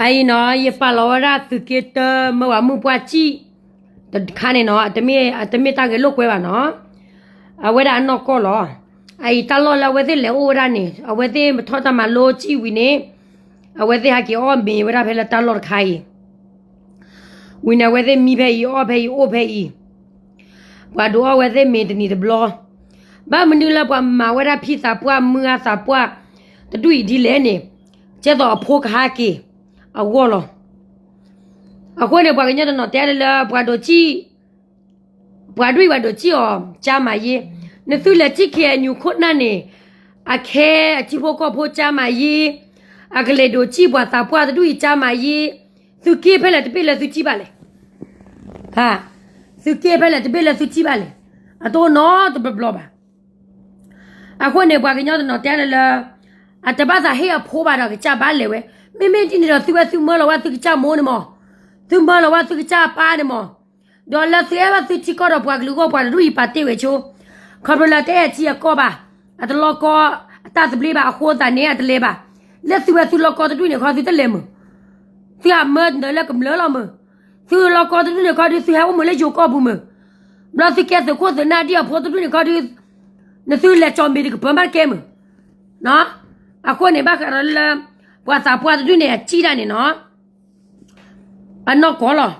အအံၤနီၤ ယပာ်လီၤဝဲဒၣ်သုးက့တၢ မၢဝဲမုၢ်ပှၢ်စံၣ် တခါန့ၣ်နီၤ အတမ့ၢ်တၢ်ဂဲၤလိာ်ကွဲဘၣ်နီၤ, အဝဲဒၣ်အနီၢ်ကီၢ်လီၤ. အအံၤတၢ်လီၢ်လၢအဝဲသ့ၣ်လဲၤအိၣ်ဝဲဒၣ်န့ၣ် အဝဲသ့ၣ်ထီၣ်တၢ်မၤလိစံၣ်ဝံၤန့ၣ် အဝဲသ့ၣ်ဟဲက့ၤအီၣ်မ့ၤဝဲဒၣ်ဖဲလၢတၢ်လီၢ်တခါအံၤ ဝံၤန့ၣ် အဝဲသ့ၣ်မံဖဲအံၤ အီၣ်ဖဲအံၤ အိၣ်ဖဲအံၤ, ပှၤဒုးအီၣ်ဝဲသ့ၣ်မ့ၤတနံၤတဘျီ, ဘၣ်မနုၤလၢပှၤမၤဝဲဒၣ်ဖံသးပှၢ်မုၢ်ဂၢ်သးပှၢ် တဒူၣ်အံၤဒ်လဲၣ်န့ၣ်, ကဲသိးအဖိကဟဲက့ၤအဂီၢ်လီၤ. အဃိန့ၣ် ပှၤကညီတနီၤတဲလၢ ပှၤဒိးစံၣ် ပှၤဒူၣ်အံၤပှၤဒိးစံၣ်အီၤ ကၠါမၤယ့, နသုလဲၤစံၣ် KNU ခိၣ်နၢ်န့ၣ် အခဲအထံဖိကီၢ်ဖိကၠါမၤယ့, အကလဲၤဒိးစံၣ်ပှၤသးပှၢ်တဒူၣ်အံၤကၠါမၤယ့, သုးက့ဖဲလဲၣ်တဘ့ၣ်လၢသုစံၣ်ဘၣ်လဲၣ်. သုးက့ဖဲလဲၣ်တဘ့ၣ်လၢသုစံၣ်ဘၣ်လဲၣ်. အတအိၣ်နီတဘျီဘၣ်. အဃိန့ၣ် ပှၤကညီတနီၤတဲလၢလၢ အတဘၣ်သးဟ့ၣ်အဖိဘၣ်ဒီးကစၢ်ဘၣ်လဲၤဝဲ, မ့မ့ၢ်ဒ်န့ၣ်ဒီး သုဝဲသုမၢလီၤဝဲသုကစၢ်မိၢ်န့ၣ်မး, သုမၢလီၤဝဲသုကစၢ်ပၢ်န့ၣ်မး, ဒီးလၢသုအဲၣ်ဘၣ်သုထံကီၢ်ဒီးပှၤကလုာ်အဂီၢ် ပှၤတဒူၣ်အံၤပာ်တ့ၢ်ဝဲဆိ, ခီဖျိလၢတအဲၣ်ထံအကီၢ်ဘၣ်, အတလီၢ်ကီအတၢ်သဘျ့ဘၣ်အဃိသတးန့ၣ် အတလဲၤဘၣ်. လၢသုဝဲသုလီၢ်ကီတဒူၣ်န့ၣ်ခီ သုတလဲၤမုာ်, သုဟးမၢနၢၤလၢကမျၢၢ်လီၤမုာ်, သုလီၢ်ကီတဒူၣ်န့ၣ်ခီဒီး သုဟဲအိၣ်မုာ်လၢယိၤကီၢ်ပူၤမုာ်, ဘျီသုကဲသုးခိၣ်သုးနၢ်ဒ်အဖိတဒူၣ်န့ၣ်ခီဒီး နသုလဲၤကၠီမ့ၤတကပၤမးတကဲမုာ်. အဃိန့ၣ် ဘၣ်ဃးဒီးလၢ ပှၤသးပှၢ်တဒူၣ်န့ၣ် အစံၣ်တၢ်န့ၣ်နီၤ အနီၢ်ကီၢ်လီၤ.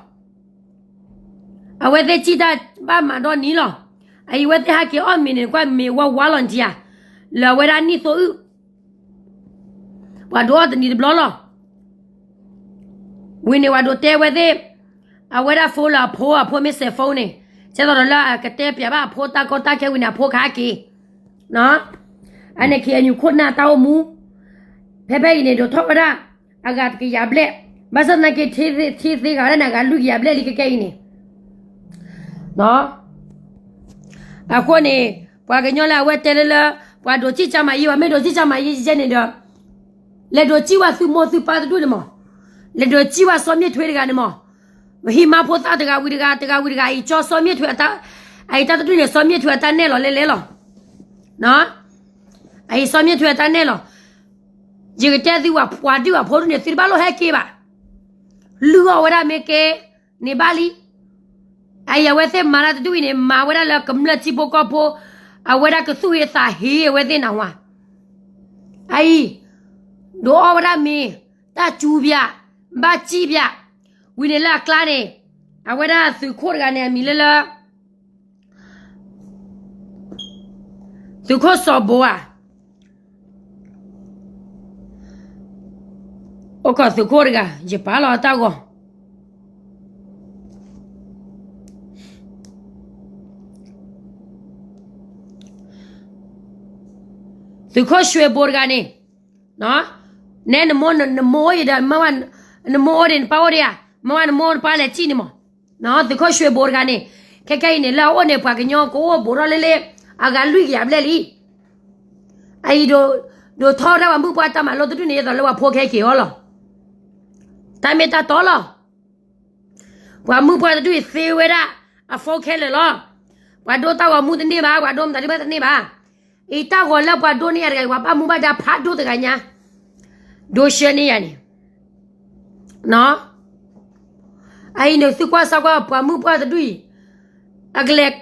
အဝဲသ့ၣ်စံၣ်တၢ်ဘၣ်မၤဒီနံၤလီၤ. အအံၤဝဲသ့ၣ်ဟဲက့ၤအီၣ်မ့ၤန့ၣ် ကွၢ်မ့ၤဝါဝါလီၤနထံဧါ, လၢအဝဲဒၣ်နံၣ်သိအုၣ် ပှၤဒိးအီၣ်တနံၤတဘျီလီၤ. ဝံၤန့ၣ် ပှၤဒိးတဲဝဲသ့ၣ် အဝဲဒၣ် phone လၢအဖိ အဖိမ့ၢ်စဲး phone န့ၣ်, ကဲသိးဒီးလၢအကတဲပျးဘၣ်အဖိတၢ်ကီတၢ်ခဲဝံၤန့ၣ် အဖိကဟဲက့ၤ အန့ၣ် KNU ခိၣ်နၢ်တၢ်အိၣ်မူ, ဖဲဖဲအံၤန့ၣ် ဒိးထီၣ်ဝဲဒၣ် အဂၤတကယၤဘျဲၣ်, ဘၣ်ဆၣ်သနာ်က့ ထံသ့ဂၤဒၣ်န့ၣ် အဂၤလွံၢ်ကယၤဘျဲၣ်လံခဲကဲအံၤန့ၣ် အဃိန့ၣ် ပှၤကညီလၢအဝဲတဲလၢလၢ ပှၤဒိးစံၣ်ကၠါမၤယ့ ပှၤမ့ၢ်ဒိးစံၣ်ကၠါမၤယ့ကဲန့ၣ်ဒီး လဲၤဒိးစံၣ်ဝဲသုမိၢ်သုပၢ်တဒူၣ်န့ၣ်မး, လဲၤဒိးစံၣ်ဝဲစီၤမ့ၣ်ထွ့တဂၤန့ၣ်မး, ဟံးမါဖိသၣ်တဂၤဝံၤတဂၤ တဂၤဝံၤတဂၤ အံၤကၠီစီၤမ့ၣ်ထွ့အတၢ်, အံၤတၢ်တဒူၣ်န့ၣ် စီၤမ့ၣ်ထွ့အတၢ်နဲၣ်လီၤလဲလဲလီၤ. အံၤစီၤမ့ၣ်ထွ့အတၢ်နဲၣ်လီၤ. ယကတဲသု ပှၤဒုၣ်ပှၤဖိဒူၣ်န့ၣ် သုတဘၣ်လိၣ်ဟဲက့ၤဘၣ်. လုၢ်အီၣ်ဝဲဒၣ်မ့ၢ်ကဲန့ၣ်ဘၣ်လံ. အအံၤအဝဲသ့ၣ်မၤတၢ်တဒူၣ်အံၤန့ၣ် မၤဝဲဒၣ်လၢကမျၢၢ်ထံဖိကီၢ်ဖိ, အဝဲဒၣ်ကသူၣ်ဟ့သးဟ့အဝဲသ့ၣ်နၢ်ဟူဧါ. အအံၤ ဒိးအီၣ်ဝဲဒၣ်မ့ၤ, တၢ်စူၤပၠး, ဘၣ်စံၣ်ပၠး, ဝံၤန့ၣ်လၢအကျါန့ၣ် အဝဲဒၣ်သုးခိၣ်တဂၤန့ၣ် အမံၤလၢလၢ သုးခိၣ်စီၤဘိဧါ, အိၣ်ခိးသုးခိၣ်တဂၤ ယပာ်လီၤအတၢ်ဂီၤ သုးခိၣ်ရွှ့ၣ်ဘိတဂၤန့ၣ်, နဲနမိၢ်နမိၢ်အိၣ်ယဒီး မ့ၢ်ဝဲ, နမိၢ်အိၣ်ဒံးနပၢ်အိၣ်ဒံးဧါ, မ့ၢ်ဝဲနမိၢ်နပၢ်လဲၤစံၣ်န့ၣ်မး, သုးခိၣ်ရွှ့ၣ်ဘိတဂၤန့ၣ်, ခဲခဲအံၤန့ၣ် လၢအအိၣ်န့ၣ် ပှၤကညီကအိၣ်ဘူးထီၣ်လၢလၢ အဂၤလွံၢ်ကယၤဘျဲၣ်လံ. အအံၤ ဒိးထီၣ်ဝဲဒၣ်ပှၤမုၣ်ပှၢ်တၢ်မၤလိတဒူၣ်န့ၣ် ယသိးလၢပှၤဖိကဟဲက့ၤအီၤလီၤ. တၢ်မ့ၢ်တၢ်တီလီၤ. ပှၤမုၣ်ပှၢ်တဒူၣ်အံၤသ့ဝဲဒၣ်အ phone ခဲလၢာ်လီၤ. ပှၤဒိတၢ်ဂီၤမူတန့ၢ်ဘၣ်, ပှၤဒိမတၤဒုဘၣ်တန့ၢ်ဘၣ်. အံၤတၢ်ဂီၤလၢပှၤဒိန့ၢ်ယၤတဂၤအံၤ ပှၤဘၣ်မူဘၣ်ဒါဖးဒိၣ်တဂၤညါ, ဒိရှဲန့ၢ်ယၤန့ၣ် အအံၤန့ၣ် သုကွၢ်စၢ်ကွၢ် ပှၤမုၣ်ပှၢ်တဒူၣ်အံၤ အကလဲၤ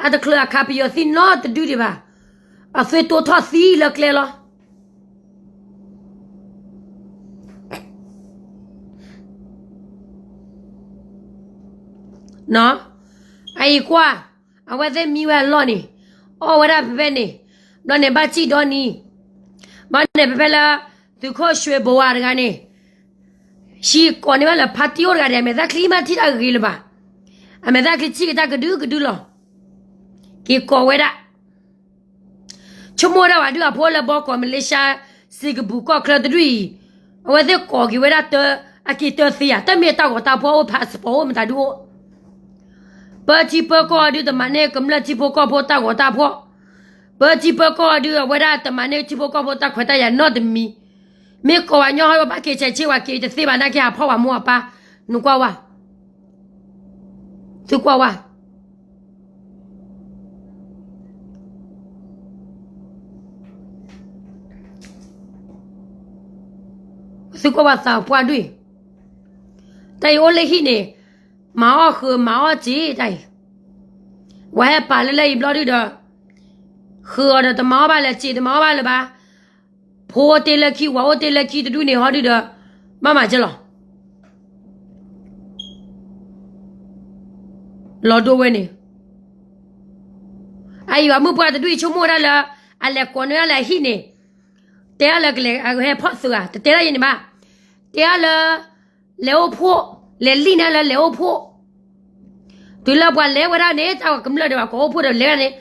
အတချုးအခးပယီၤသံနီတဒုဒံးဘၣ်, အသွံၣ်တိထီၣ်သံလၢကျဲလီၤ. အအံၤကွၢ် အဝဲသ့ၣ်မံဝဲအလီၢ်န့ၣ် အီၣ်ဝဲဒၣ်ဖဲဖဲန့ၣ်, ဘျီန့ၣ်ဘၣ်စံၣ်ဒီနံၤ, ဘျီန့ၣ်ဖဲဖဲလၢ သုးခိၣ်ရွှ့ၣ်ဘိဝါတဂၤန့ၣ် ဟံးကိးန့ၢ်ဘၣ်လၢဖါတံၢ်အိၣ်တဂၤဒီး အမဲာ်သၣ်ချံမ့ၢ်ထံၣ်တၢ်ဂ့ၤလၢၤဘၣ်, အမဲာ်သၣ်ချံထံၣ်က့ၤတၢ်ကဒုကဒုလီၤ. က့ၤကိးဝဲဒၣ် ဆိကမိၣ်ဝဲဒၣ်ပှၤဒုၣ်အဖိလၢဘီကီး မလ့ၡါ စ့ကပူၤ ကီၢ်ချၢတဒူၣ်အံၤ, အဝဲသ့ၣ်ကိးက့ၤဝဲဒၣ်တၢ်အက့ၤတၢ်သ့ဧါ, တၢ်မ့ၢ်တၢ်ဂီၤတၢ်ဖီၣ်အိၣ် passport အိၣ်မတၤဒုအိၣ်, ပၢထံပၢကီၢ်ဒုတမၤန့ၢ်ကမျၢၢ်ထံဖိကီၢ်ဖိတၢ်ဂီၤတၢ်ဖီၣ်, ပၢထံပၢကီၢ်ဒု အဝဲဒၣ်တမၤန့ၢ်ထံဖိကီၢ်ဖိတၢ်ခွဲးတၢ်ယာ်နီတမံၤ, မ့ၢ်ကိးဝဲညီဟီ ဘၣ်က့ၤဆဲးဆ့ဝဲက့ၤတသ့ဘၣ် နာ်က့ဟးဖီၣ်ဝဲမိၢ်အပၢ်, နကွၢ်ဝဲ သုကွၢ်ဝဲ သုကွၢ်ဝဲသးပှၢ်ဒူၣ်အံၤ တၢ်အံၤအိၣ်လၢဟံၣ်န့ၣ်, မၤအီၣ်ဃုာ်မၤအီၣ်စ့တၢ်အံၤ, ပှၤဟဲပာ်လၢလၢအံၤဘျီဒုဒီး, ဃုာ်အီၤဒီးတမၤအီၣ်ဘၣ်လၢၤ စ့တမၤအီၣ်ဘၣ်လၢၤဘၣ်, ဖိအိၣ်တ့ၢ်လၢခံ ဝၤအိၣ်တ့ၢ်လၢခံတဒူၣ်န့ၣ်ဟီဒုဒီး, ဘၣ်မၤကဲလီၤ. လီၤဒိဝဲန့ၣ်, အအံၤဘၣ်မုၢ်ပှၢ်တဒူၣ်အံၤဆိကမိၣ်ဝဲဒၣ်လၢ, အလဲၤကိးန့ၢ်ဒၣ်လၢအဟံၣ်န့ၣ်, တဲဒၣ်လၢကလဲၤအဟဲဖီၣ်သုးဧါ တတဲဒၣ်ယဲန့ၣ်ဘၣ်, တဲဒၣ်လၢ, လဲၤအိၣ်ဖှိၣ်, လဲၤလံၣ်န့ၢ်လၢလဲၤအိၣ်ဖှိၣ်, တုၤလၢပှၤလဲၤဝဲဒၣ်န့ၣ် တၢ်ကမျၢၢ်ဒီးပှၤကိးအိၣ်ဖှိၣ်ဒီးလဲၤဝဲဒၣ်န့ၣ်,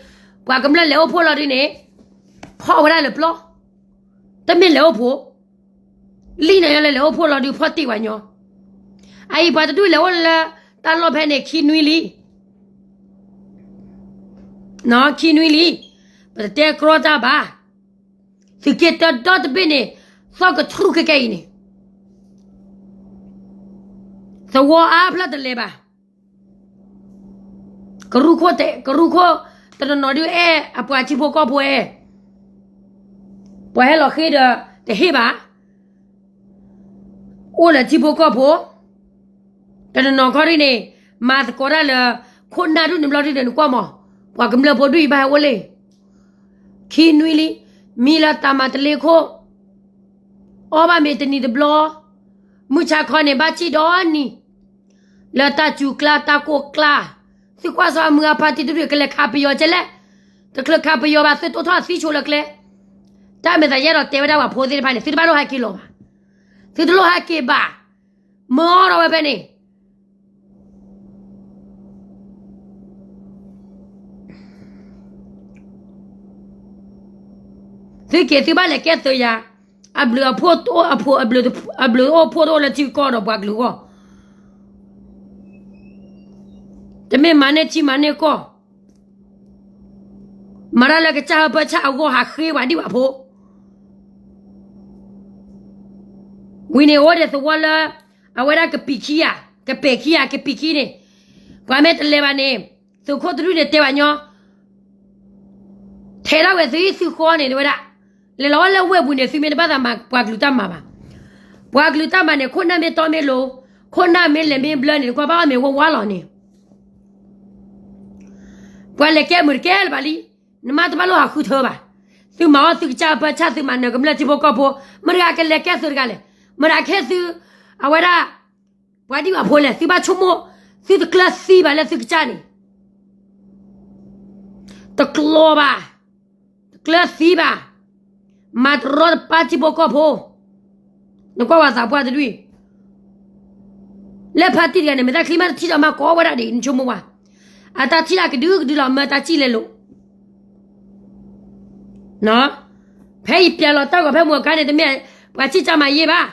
ပှၤကမျၢၢ်လဲၤအိၣ်ဖှိၣ်လီၤဒုန့ၣ်, ဖီၣ်ဝဲဒၣ်လၢပျီ, တမ့ၢ်လဲၤအိၣ်ဖှိၣ်, လံၣ်န့ၢ်လၢလဲၤအိၣ်ဖှိၣ်လီၤဒုဖီၣ်တ့ၢ်ဝဲညီ, အအံၤပှၤတဒူၣ်လဲၤအိၣ်လၢ, တၢ်လီၢ်ဖဲန့ၣ် ခံနွံလံ ခံနွံလံ, ပတတဲကြီတၢ်ဘၣ်, သုးက့တၢဒီတဘ့ၣ်န့ၣ်, သီၣ်ကထြူၣ်ခဲကဲအံၤန့ၣ်, သဝီအါဖျၢၣ်တလဲၤဘၣ်, ကရူၢ်ခိၣ်တဲ, ကရူၢ်ခိၣ်, တနီၤနီၤဒုးအဲၣ်အပှၤထံဖိကီၢ်ဖိအဲၣ်, ပှၤဟဲလီၤဃ့ဒီး, တဟ့ၣ်ဘၣ် အိၣ်လၢထံဖိကီၢ်ဖိ, တနီၤနီၤခီဒုန့ၣ်, မၤသကိးတၢ်လၢ, ခိၣ်နၢ်ဒုန့ၣ်ဘျီဒုန့ၣ်နကွၢ်မး, ပှၤကမျၢၢ်ဖိဒုအံၤဘၣ်ဟဲအိၣ်လံ, ခံနွံလံ, မံလၢတၢ်မၤတလ့ခိၣ်, အီၣ်ဘၣ်မ့ၤတနံၤတဘျီ, မုၢ်ဆါခီန့ၣ်ဘၣ်စံၣ်ဒီနံၤ, လၢတၢ်စူၤကျါတၢ်ကိၢ်ကျါ, သုကွၢ်စီအမုၢ်အဖါတံၢ်တဒူၣ်ကလဲၤခးပယီၤကဲလဲၣ်, တချုးခးပယီၤဘၣ်သုတိၢ်ထီၣ်သံဆိလၢကျဲ တၢ်မ့ၢ်သးယဲဒီးတဲဝဲဒၣ်ပှၤဖိသ့ၣ်တဖၣ်န့ၣ် သုတဘၣ်လိၣ်ဟဲက့ၤလီၤဘၣ်. သုတလိၣ်ဟဲက့ၤဘၣ်. မၢအီၣ်ထီၣ်ဝဲဖဲန့ၣ် သုက့ၤသုဘၣ်လဲၤကဲသုးယၤ, အဘျုးအဖှိၣ်တအိၣ်အဖိ, အဘျုးအိၣ်ဖှိၣ်တအိၣ်လၢထံကီၢ်ဒီးပှၤကလုာ်အဂီၢ်, တမ့ၢ်မၤန့ၢ်ထံမၤန့ၢ်ကီၢ် မၤတၢ်လၢကစၢ်ဟၢဖၢဆၣ်အဂီၢ်ဟးဃ့ပှၤဒံၣ်ပှၤဖိ, ဝံၤန့ၣ်အိၣ်ဒီးသဝီလၢ အဝဲဒၣ်ကပံာ်ခံဧါ, ကပဲာ်ခံဧါ, ကပံာ်ခံန့ၣ်, ပှၤမ့ၢ်တလဲၤဘၣ်န့ၣ်, သုးခိၣ်တဒူၣ်န့ၣ်တဲဘၣ်ညီ ထဲးထီၣ်ဝဲသုဟံၣ်သုဃီန့ၣ် တဲဝဲဒၣ်, လဲၤလီၤဝဲလၢဝ့ၢ်ပူၤန့ၣ် သုမ့ၢ်တဘၣ်သးမၤပှၤကလုာ်တၢ်မၤဘၣ်. ပှၤကလုာ်တၢ်မၤန့ၣ် ခိၣ်နၢ်မ့ၢ်တီမ့ၢ်လိၤ, ခိၣ်နၢ်မ့ၢ်လဲၤမ့ၢ်ဘျၢန့ၣ် နကွၢ်ဘၣ်အီၣ်မ့ၤဝါဝါလီၤန့ၣ် ပှၤလဲၤကဲမုာ်တကဲလၢၤဘၣ်လံ, နမ့ၢ်တဘၣ်လိၣ်ဟးဃုထၢဘၣ်. သုမၤအီၣ်သုကစၢ်အပၢဆၣ် သုမၤနၢၤကမျၢၢ်ထံဖိကီၢ်ဖိ, မတၤကလဲၤကဲသုးတဂၤလဲၣ်, မတၤကဟ့ၣ်သု, အဝဲဒၣ်, ပှၤဒံၣ်ပှၤဖိလဲၣ်, သုဘၣ်ဆိကမိၣ်, သုတကျၢၤသံဘၣ်လၢသုကစၢ်န့ၣ် တကျီၤဘၣ်, တကျၢၤသံဘၣ်, မၤတရီတပါထံဖိကီၢ်ဖိ, နကွၢ်ဝဲသးပှၢ်တဒူၣ်အံၤ, လၢဖါတံၢ်တဂၤန့ၣ် မ့ၢ်တၢ်ချံမးတထံၣ်ဒီးမၤကိးဝဲဒၣ်ဒ်အံၤ နဆိကမိၣ်ဝဲ, အတၢ်ထံၣ်လၢကဒုကဒုလီၤ မၢတၢ်စံၣ်လဲၤလိာ် ဖဲယပျဲလီၤတၢ်ဂီၤဖဲမုၢ်အခါန့ၣ် တမ့ၢ်ပှၤစံၣ်ကၢ်မၤယ့ၢ်ဘၣ်.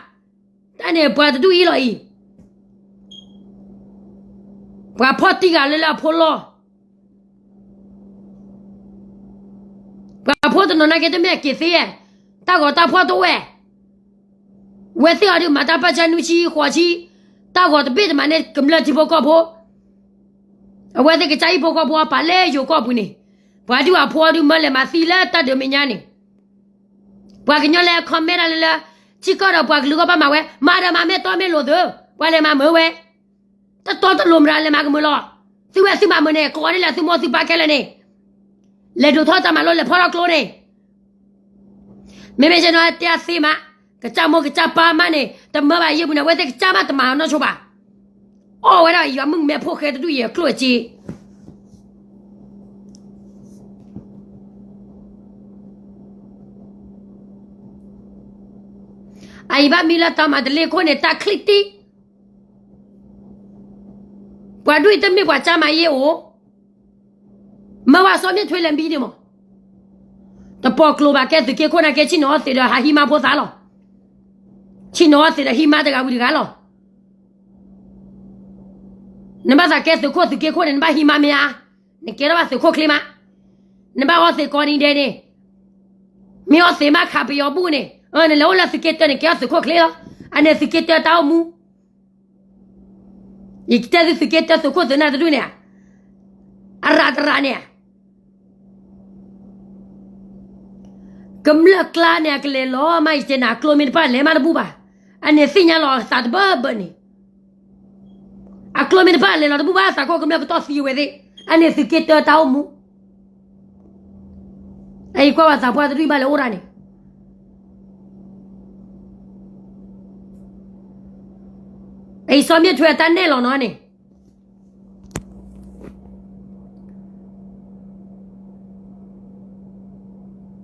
တၢ်န့ၣ်ပှၤတဒူၣ်အံၤလီၤအံၤ, ပှၤဖီၣ်တံၢ်ဂၤလၢလၢအဖိလီၢ်, ပှၤဖိတနီၤနာ်က့တမ့ၢ်အက့ၤသ့ဧါ, တၢ်ဂီၤတၢ်ဖီၣ်တအိၣ်ဝဲ, ဝဲသ့ၣ်အီၤဒုးမၤတၢ်ပၢဆှၢနွံဆံဃိးဆံ, တၢ်ဂီၤတဘ့ၣ်တမၤန့ၢ်ကမျၢၢ်ထံဖိကီၢ်ဖိ, အဝဲသ့ၣ်ကစၢ်ဟံၣ်ဖိဃီဖိအပာ်လၢယိၤကီၢ်ပူၤန့ၣ်, ပှၤဒုးအဖိအီၤဒုးမၢလဲၤမၤသံလၢတၢ်ဒုးမဲာ်ညါန့ၣ်, ပှၤကညီလဲၤ comment ဒၣ်လၢလၢ, ထံကီၢ်ဒီးပှၤကလုာ်ဂီၢ်ဘၣ်မၤဝဲ, မၤဒီးမၤမ့ၢ်တီမ့ၢ်လိၤသု, ပှၤလဲၤမၤမုာ်ဝဲ, တတီတလိၤမတၤလဲၤမၤကမုာ်လီၤ, သုဝဲသုမၤမုာ်န့ၣ် ကိးန့ၢ်လၢသုမိၢ်သုပၢ်ခဲလၢာ်န့ၣ်, လဲၤဒိးထီၣ်တၢ်မၤလိလဲၤဖီၣ်ထီၣ်ကျိန့ၣ် မ့မ့ၢ်ကနီတဲအသ့မး, ကစၢ်မိၢ်ကစၢ်ပၢ်မးန့ၣ် တမၢဘၣ်ယ့ၢ်ပူၤန့ၣ် အဝဲသ့ၣ်ကစၢ်မးတမၤအနီၢ်ဆိဘၣ်. အီၣ်ဝဲဒၣ်ယွၤမုၣ်ကမဲဖိဃဲတဒူၣ်အံၤအကျိၣ်အစ့ အအံၤဘၣ်မံလၢတၢ်မၤတလ့ခိၣ်န့ၣ် တၢ်ချံတံၢ်, ပှၤဒူၣ်အံၤတမ့ၢ်ပှၤကစၢ်မၤယ့ၢ်အိၣ်, မၢဝဲစီမ့ၢ်ထွဲလဲၤမံဒံးမး, တပိာ်ကျိၤဘၣ် ကဲသုးက့ခိၣ်နာ်က့ ဆ့ၣ်နီၤအီၣ်သံးဒီးဟးဟံးမါဖိသၣ်လီၤ, ဆ့ၣ်နီၤအီၣ်သံးဒီးဟံးမါတဂၤဝံၤတဂၤလီၤ. နဘၣ်သးကဲသုးခိၣ်သုးက့ခိၣ်န့ၣ် နဘၣ်ဟံးမါမ့ၢ်ဧါ, နကဲထီၣ်ဘၣ်သုးခိၣ်ချ့မး, နဘၣ်အီၣ်သံးကိးနံၤဒဲးန့ၣ်, မ့ၢ်အီၣ်သံးမးခးပယီၤဘူၣ်န့ၣ်, နလဲၤအိၣ်လၢသုးက့တၢန့ၣ် ကဲထီၣ်သုးခိၣ်ချ့လီၤ. အန့ၣ်သုးက့တၢတၢ်အိၣ်မူ ယတဲသုသုးက့တၢသုးခိၣ်သုးနၢ်တဒူၣ်န့ၣ်, အရးတရးန့ၣ်, ကမျၢၢ်ကျါန့ၣ် အကလဲၤလီၤမး ယတဲနၤ အကျိမ့ၢ်တပၣ်လဲၤမးတဘူၣ်ဘၣ်. အန့ၣ်သ့ၣ်ညါလီၤသးတဘၢဘၢန့ၣ်, အကျိမ့ၢ်တဖၣ်လဲၤလီၤတဘူၣ်ဘၣ် သးခိၣ်ကမျၢၢ်ကတီၢ်သံအဝဲသ့ၣ်, အန့ၣ်သုးက့တၢတၢ်အိၣ်မူ, အအံၤကွၢ်ဝဲသးပှၢ်တဒူၣ်ဘၣ်လဲၤအိၣ်ဒၣ်န့ၣ်, အအံၤစီၤမ့ၣ်ထွဲအတၢ်နဲၣ်လီၤနီၤန့ၣ်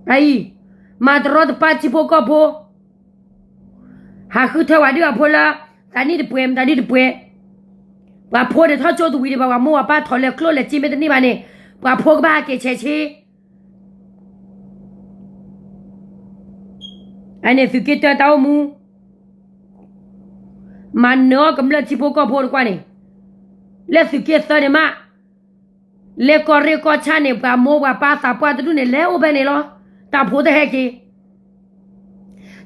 အအံၤ, မၤတရီတပါထံဖိကီၢ်ဖိ, ဟးဃုထၢဝဲဒုးအဖိလၢ သးနံၣ်တပှဲၤ မတၤဒုတပှဲၤ, ပှၤဖိန့ၣ်ထီၣ်ကၠိတဝံၤဒံးဘၣ် ပှၤမိၢ်ပၢ်ထီၣ်လဲၤကျိၣ်လဲၤစ့မ့ၢ်တန့ၢ်ဘၣ်န့ၣ်, ပှၤဖိကဘၣ်ဟးက့ၤဆဲးဆ့ အန့ၣ်သုးက့တၢတၢ်အိၣ်မူ, မၤနၢၤအီၣ်ကမျၢၢ်ထံဖိကီၢ်ဖိတကွၢ်န့ၣ်, လၢသုးက့သၢန့ၣ်မး, လၢကီၢ်ရ့ၣ်ကီၢ်ဆၣ်န့ၣ် ပှၤမိၢ်ပှၤပၢ်သးပှၢ်တဒူၣ်န့ၣ် လဲၤအိၣ်ဖဲန့ၣ်လီၤ, တၢ်ဖိတဟဲက့ၤ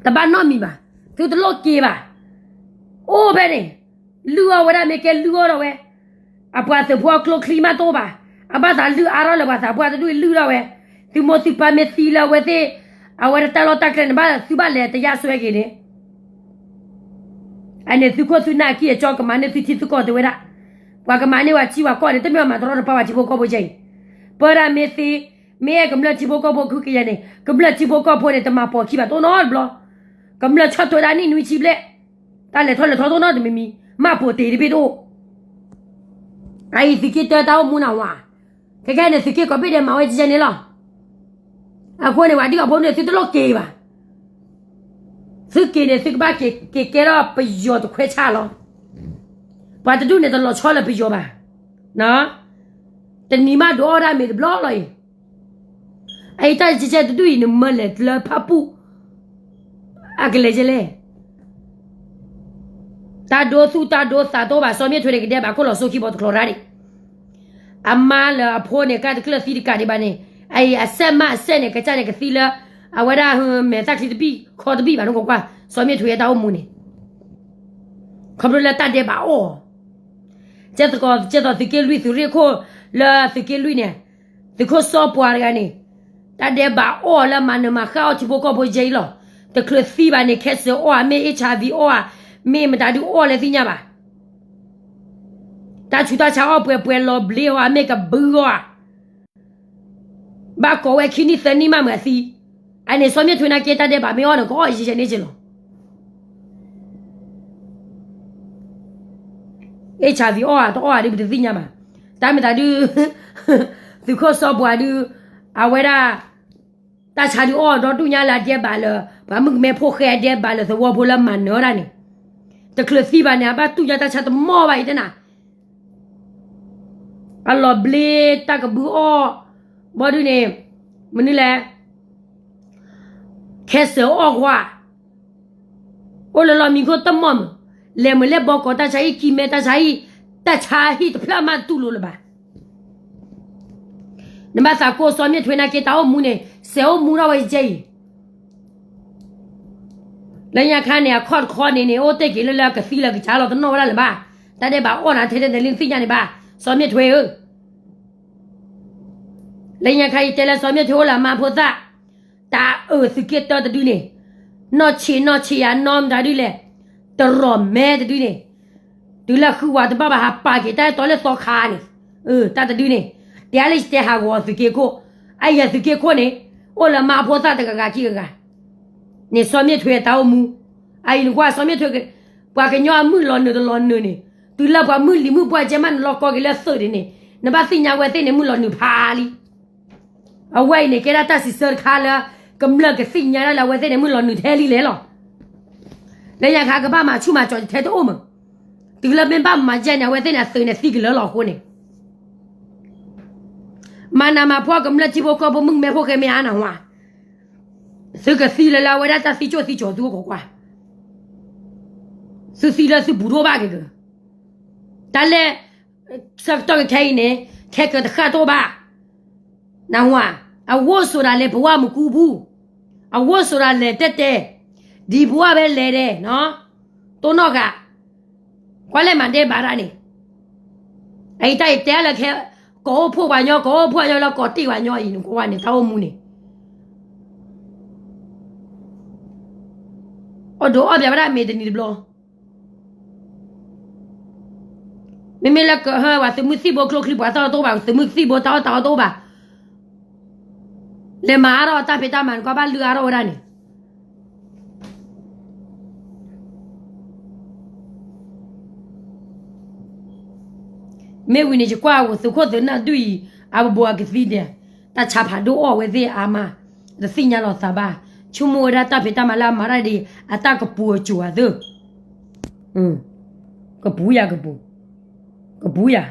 တဘၣ်နီတမံၤဘၣ်, သုတလိၣ်က့ၤဘၣ်, အိၣ်ဖဲန့ၣ်, လုၢ်အီၣ်ဝဲဒၣ်မ့ၢ်ကဲလုၢ်အီၣ်ထီၣ်ဝဲ, အပှၤသုးဖိအကျိချံမးတအိၣ်ဘၣ်, အဘၣ်သးလုၢ်အါထီၣ်လၢပှၤသးပှၢ်တဒူၣ်အံၤလုၢ်ထီၣ်ဝဲ, သုမိၢ်သုပၢ်မ့ၢ်သံလၢအဝဲသ့ၣ်, အဝဲဒၣ်တၢ်လီၢ်တၢ်ကျဲန့ၣ် ဘၣ်သုဘၣ်လဲၤတယၢ်စွဲက့ၤန့ၣ် အန့ၣ်သုခိၣ်သုနၢ်အကံၢ်အကီကမၤန့ၢ်သုထံသုကီၢ်တဲဝဲဒၣ်, ပှၤကမၤန့ၢ်ဝဲထံဝဲကီၢ်န့ၣ် တမ့ၢ်ဝဲမၤတရီတပါဝဲထံဖိကီၢ်ဖိကဲအံၤ, ပၢဒၣ်မ့ၢ်သ့, မ့ၢ်အဲၣ်ကမျၢၢ်ထံဖိကီၢ်ဖိခုကယဲၢ်န့ၣ် ကမျၢၢ်ထံဖိကီၢ်ဖိန့ၣ် တမၤပိာ်ခံဘၣ်တအိၣ်နီတဘျီ, ကမျၢၢ်ဆီၣ်ထွဲဒၣ်နံၣ်နွံဆံဘျဲၣ်, တၢ်လဲၤထီၣ်လဲၤထီတအိၣ်နီတမံၤမံၤ, မၤပိာ်တ့ၢ်တဘ့ၣ်တအိၣ်, အအံၤသုးက့တၢတၢ်အိၣ်မူနၢ်ဝါ, ခဲခဲန့ၣ်သုးက့ကိးဘ့ၣ်ဒဲးမၤဝဲကဲန့ၣ်လီၤ အဃိန့ၣ် ပှၤဒုးအဖိန့ၣ် သုတလိၣ်က့ၤဘၣ်, သုက့ၤန့ၣ် သုကဘၣ်က့ၤကဲထီၣ်ပယီၤတခွဲးဆၣ်လီၤ, ပှၤတဒူၣ်န့ၣ်တလီၤဆီလၢပယီၤဘၣ်, တနံၤမးဒုးအီၣ်ဒၣ်မ့ၤတဘျီလီၤအံၤ, အအံၤတၢ်ကဲကဲတဒူၣ်အံၤ နမၢလဲၤလၢဖၣ်ပူၣ်, အကလဲၤကဲလဲၣ် တၢ်ဒိသူၣ်တၢ်ဒိသးတအိၣ်ဘၣ် စီၤမ့ၣ်ထွဲန့ၣ် ကဒဲးဘးခိၣ်လီၤစိခံဘီတကျိၤရၣ်ဒံး, အမါလၢအဖိန့ၣ် ကါတကျၢၢ်သံတကးဒံးဘၣ်န့ၣ်, အအံၤအစဲးမးအစဲးန့ၣ် ကစၢ်န့ၣ်ကသံလၢ, အဝဲဒၣ်မဲာ်သၣ်ချံတဘံၣ် ခီတဘံၣ်ဘၣ်န့ၣ်ကွၢ်ကွၢ် စီၤမ့ၣ်ထွဲအတၢ်အိၣ်မူန့ၣ်, ခီဖျိလၢတၢ်ဒဲးဘးအီၣ် ကဲသကိး ကဲသိးသုးက့လွံၢ်သုးရ့ၣ်ခိၣ်, လၢသုးက့လွံၢ်န့ၣ်, သုးခိၣ်စီပှၤတဂၤန့ၣ်, တၢ်ဒဲးဘးအီၣ်လၢမၤနၢၤမၤဃၣ်အီၣ်ထံဖိကီၢ်ဖိယဲအံၤလီၤ, တချုးသံဘၣ်န့ၣ် cancer အီၣ်ဧါ မ့ၢ် HIV အီၣ်ဧါ, မ့ၢ်မတၤဒုးအီၣ်လဲၣ်သ့ၣ်ညါဘၣ်, တၢ်ဆူးတၢ်ဆါအီၣ်ပှဲၤပှဲၤလီၤဘျ့အီၣ်ဧါ မ့ၢ်ကဘုအီၣ်ဧါ ဘၣ်ကိးဝဲခံနံၣ်သၢနံၣ်မးမ့ၢ်အသံ, အန့ၣ်စီၤမ့ၣ်ထွဲနာ်က့တၢ်ဒဲးဘးမ့ၢ်အီၣ်န့ၣ် ကအီၣ်ယဲယဲန့ၣ်က့လီၤ, HIV အီၣ်ဧါတအီၣ်ဧါဒုးပတသ့ၣ်ညါဘၣ်, တၢ်မ့ၢ်သးဒုး, သုးခိၣ်စီပှၤဒုး, အဝဲဒၣ်, တၢ်ဆါဒုးအီၣ်ဒီးတူၢ်ညါလၢအဒဲးဘးလၢ, ပှၤမုၣ်ကမဲဖိဃဲအဒဲးဘးလၢသဝီဖိလၢမၤနၢၤဒၣ်န့ၣ်, တချုးသံဘၣ်န့ၣ် အဘၣ်တူၢ်ညါတၢ်ဆါတမီၢ်ဘၣ်အံၤတနၤ အလီၤဘျ့တၢ်ကဘုအီၣ်, ဘီဒုန့ၣ်, မနုၤလဲၣ်, cancer အီၣ်ကွၢ်, အိၣ်လၢလီၢ်မံခိၣ်တမီၢ်မုၢ်, လဲၤမုာ်လဲၤဘီကီးတၢ်ဆါဟံၣ်ကံမဲတၢ်ဆါဟံၣ်, တၢ်ဆါဟံၣ်တဖျၢၣ်မးတူၢ်လိာ်လၢၤဘၣ် နဘၣ်သးကိးစီၤမ့ၣ်ထွဲနာ်က့တၢ်အိၣ်မူန့ၣ် စဲးအိၣ်မူထီၣ်ဝဲကဲအံၤ လၢညါခါန့ၣ် အခီၣ်တခီန့ၣ်န့ၣ် အိၣ်တ့ၢ်က့ၤလၢလၢကသံလၢကစၢ်လီၤတနီၣ်ဝဲဒၣ်လၢၤဘၣ်, တၢ်ဒဲးဘးအီၣ်နၤထဲတနံၤလံသ့ၣ်ညါန့ၣ်ဘၣ်, စီၤမ့ၣ်ထွဲဧၢ, လၢညါခါအံၤတဲလၢစီၤမ့ၣ်ထွဲအိၣ်လၢအမါဖိသၣ်, တၢ်အုးသုးက့တၢတဒုန့ၣ်, နီၢ်ဆံးနီၢ်ဆံးယၤနီၢ်မတၤဒုလဲၣ်, တရီၢ်မဲတဒုန့ၣ် တုၤလၢဃုဝဲတဘၣ်ဘၣ်ဟးပာ်က့ၤတၢ်အဲၣ်တီလၢသီခါန့ၣ်, တၢ်တဒုန့ၣ်, တဲလၢယတဲဟးဂီၤသုးက့ခိၣ်, အယဲၢ်သုးက့ခိၣ်န့ၣ်, အိၣ်လၢမါဖိသၣ်တဂၤဂၤခံဂၤဂၤ, န့ၣ်စီၤမ့ၣ်ထွဲအတၢ်အိၣ်မူ, အအံၤနကွၢ်စီၤမ့ၣ်ထွဲ, ပှၤကညီအမုၣ်လီၤနုာ်တလီၤနုာ်န့ၣ်, တုၤလၢပှၤမုၣ်လံၤမုၣ်ပှၢ်ကဲမးနလီၤကီက့ၤလၢသုးဒ်န့ၣ်, နဘၣ်သ့ၣ်ညါဝဲသ့ၣ်န့ၣ်မုၣ်လီၤနုာ်ဖးလံ အဝဲအံၤန့ၣ် ကဲဒၣ်တၢ်စံးဆၢတခါလၢ ကမျၢၢ်ကသ့ၣ်ညါဒၣ်လၢအဝဲသ့ၣ်န့ၣ်မုၣ်လီၤနုာ်ထဲလံလဲၣ်လီၤ. လၢညါခါကဘၣ်မၤဆူၣ်မၤစီၤထဲတအိၣ်မး, တုၤလၢမ့ၢ်ဘၣ်မၤယဲၢ်န့ၣ် အဝဲသ့ၣ်န့ၣ်အသုးန့ၣ်သံကလၢာ်လီၤအဃိန့ၣ်, မၤနးမၤဖှီၣ်ကမျၢၢ်ထံဖိကီၢ်ဖိမုၣ်ကမဲဖိဃဲမ့ၢ်အါနၢ်ဟူဧါ, သုကသံလၢလၢအဝဲဒၣ်တၢ်သံကၠိၣ်သံကၠိၤသုအိၣ်ခိးကွၢ်, သုသံလၢသုပူၤဒိၣ်ဘၣ်က့ၤက တၢ်လဲၣ်, ဆၢကတီၢ်ခဲအံၤန့ၣ် ခဲကတဃၣ်တအိၣ်ဘၣ်, နၢ်ဟူဧါ, အဝိၢ်စိးဒၣ်လဲာ်ပဝဲမူကူပူၤ, အဝိၢ်စိးဒၣ်လဲာ်တဲတဲ, ဒ်ပဝဲဝဲလဲၤဒဲး, တိၢ်နီၣ်ဂၤ, ကွၢ်လဲၣ်မၤဒဲးဘးတၢ်န့ၣ်, အအံၤတၢ်အံၤတဲလၢခဲ, ကိးအိၣ်ဖှိၣ်ပှၤညီ ကိးအိၣ်ဖှိၣ်ပှၤညီလၢကိးတ့ၢ်ပှၤညီအံၤနကွၢ်ဝဲန့ၣ် တၢ်အိၣ်မူန့ၣ် အဒိးအီၣ်ဘၣ်ဝဲဒၣ်မ့ၤတနံၤတဘျီ, မ့မ့ၢ်လၢကဟၢဝဲသုးမုၢ်သံၣ်ဘိကျိချံပှၤတၢ်အီၣ်တအိၣ်ဘၣ်, သုးမုၢ်သံၣ်ဘိတၢ်အီၣ်တၢ်အီတအိၣ်ဘၣ်. လဲၤမၤအါထီၣ်တၢ်ဖံးတၢ်မၤန့ၣ် ကွၢ်ဘၣ်လုၢ်အါထီၣ်ဝဲဒၣ်န့ၣ် မ့ၢ်ဝံၤန့ၣ် ယကွၢ်အဝဲသုးခိၣ်သုးနၢ်ဒုၣ်အံၤ အဘိအကသံဒဲး, တၢ်ဆါဖးဒိၣ်အီၣ်ဝဲသ့ၣ်အါမး, တသ့ၣ်ညါလီၤသးဘၣ်, ဆိကမိၣ်ဝဲဒၣ်တၢ်ဖံးတၢ်မၤလၢအမၤတၢ်ဒ်အံၤ အတၢ်ကပူၤအစိၤအသၢ, ကပူၤယၤကပူၤ, ကပူၤယၤ,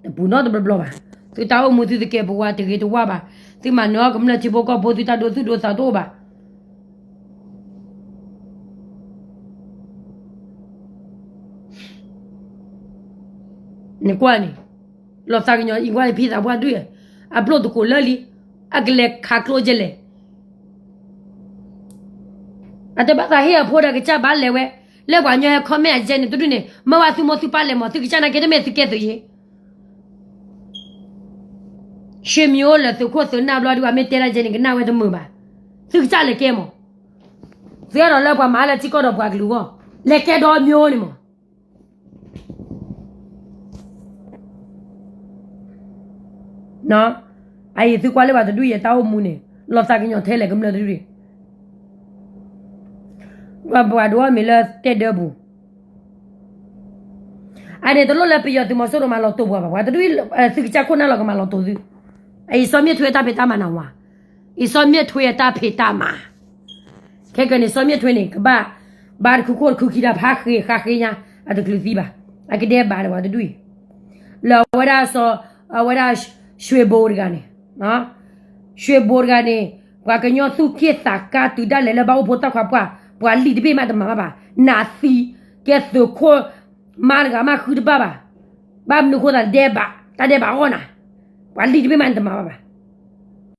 တပူၤနီတဘျီဘျီဘၣ်. သုတၢ်အိၣ်မူသုတကဲပဝးတဂ့ၤတဝါဘၣ်, သုမၤနၢၤအီၣ်ကမျၢၢ်ထံဖိကီၢ်ဖိ သုတၢ်ဒိသူၣ်ဒိသးတအိၣ်ဘၣ် နကွၢ်န့ၣ်, လီၤသးကညီၤအံၤကွၢ်ဖံသးပှၢ်ဒုၣ်, အပျိၢ်တကိးလၢလံ, အကလဲၤခးကျိကဲလဲၣ်, အတဘၣ်သးဟ့ၣ်အဖိဒီးကစၢ်ဘၣ်လဲၤဝဲ, လၢပှၤကညီဟဲ comment အကဲန့ၣ် တဒုၣ်န့ၣ် မ့ၢ်ဝဲသုမိၢ်သုပၢ်လဲၤမး သုကစၢ်နာ်က့တမ့ၢ်သုကဲသုးယ့ၣ် ရွှေမျိုးလၢသုးခိၣ်သုးနၢ်ဘျီဒုး အမ့ၢ်တဲဒၣ်ကဲန့ၣ် ကနၣ်ဝဲတမုာ်ဘၣ်, သုကစၢ်လဲၤကဲမး, သုအဲၣ်ဒိးလၢပှၤမၤလၢထံကီၢ်ဒီးပှၤကလုာ်အဂီၢ်, လဲၤကဲဒီးမျိုးန့ၣ်မး အအံၤသုကွၢ်လၢပှၤတဒုၣ်ယဲ တၢ်အိၣ်မူန့ၣ် လီၤသးကညီၤထဲလဲၣ်ကမျၢၢ်တဒုၣ်, ပှၤဒိးအီၣ်မ့ၤလၢတဲဒၢပူၤ, အန့ၣ်တလိၣ်လၢပယီၤသုးမီၤစိရိၤမၤလီၤတိာ်ပှၤဘၣ်, ပှၤတဒုၣ်အံၤ သုကစၢ်ခိၣ်နၢ်လီၤကမၤလီၤတိာ်သု, အအံၤစီၤမ့ၣ်ထွ့အတၢ်ဖံးတၢ်မၤနၤဝါ, အံၤစီၤမ့ၣ်ထွ့အတၢ်ဖံးတၢ်မၤ ခဲကနံၣ် စီၤမ့ၣ်ထွ့န့ၣ် ကဘၣ် ဘါတခုခိၣ်တခုခံတၢ်ဖးဃ့ ဃါဃ့ညါ အတချုးသံဘၣ်, အကဒဲဘၣ်ဒီးပှၤတဒုၣ်အံၤ, လၢအဝဲဒၣ်စီၤ အဝဲဒၣ် ရွှေဘိုတဂၤန့ၣ်, ရွှေဘိုတဂၤန့ၣ် ပှၤကညီသူၣ်က့ၣ်သးကါတုၤဒၣ်လဲာ်လၢဘၣ်အိၣ်ဖိတၢ်ခွါပှၢ်, ပှၤလံာ်တဘ့ၣ်မးတမၤဘၣ်ဘၣ်, နးသံ ကဲသုးခိၣ်မါတဂၤမးဃုတဘၣ်ဘၣ်, ဘၣ်မနုၤဃိသးဒဲဘၣ်, တၢ်ဒဲဘၣ်အီၣ်နၤ, ပှၤလံာ်တဘ့ၣ်မးနတမၤဘၣ်ဘၣ်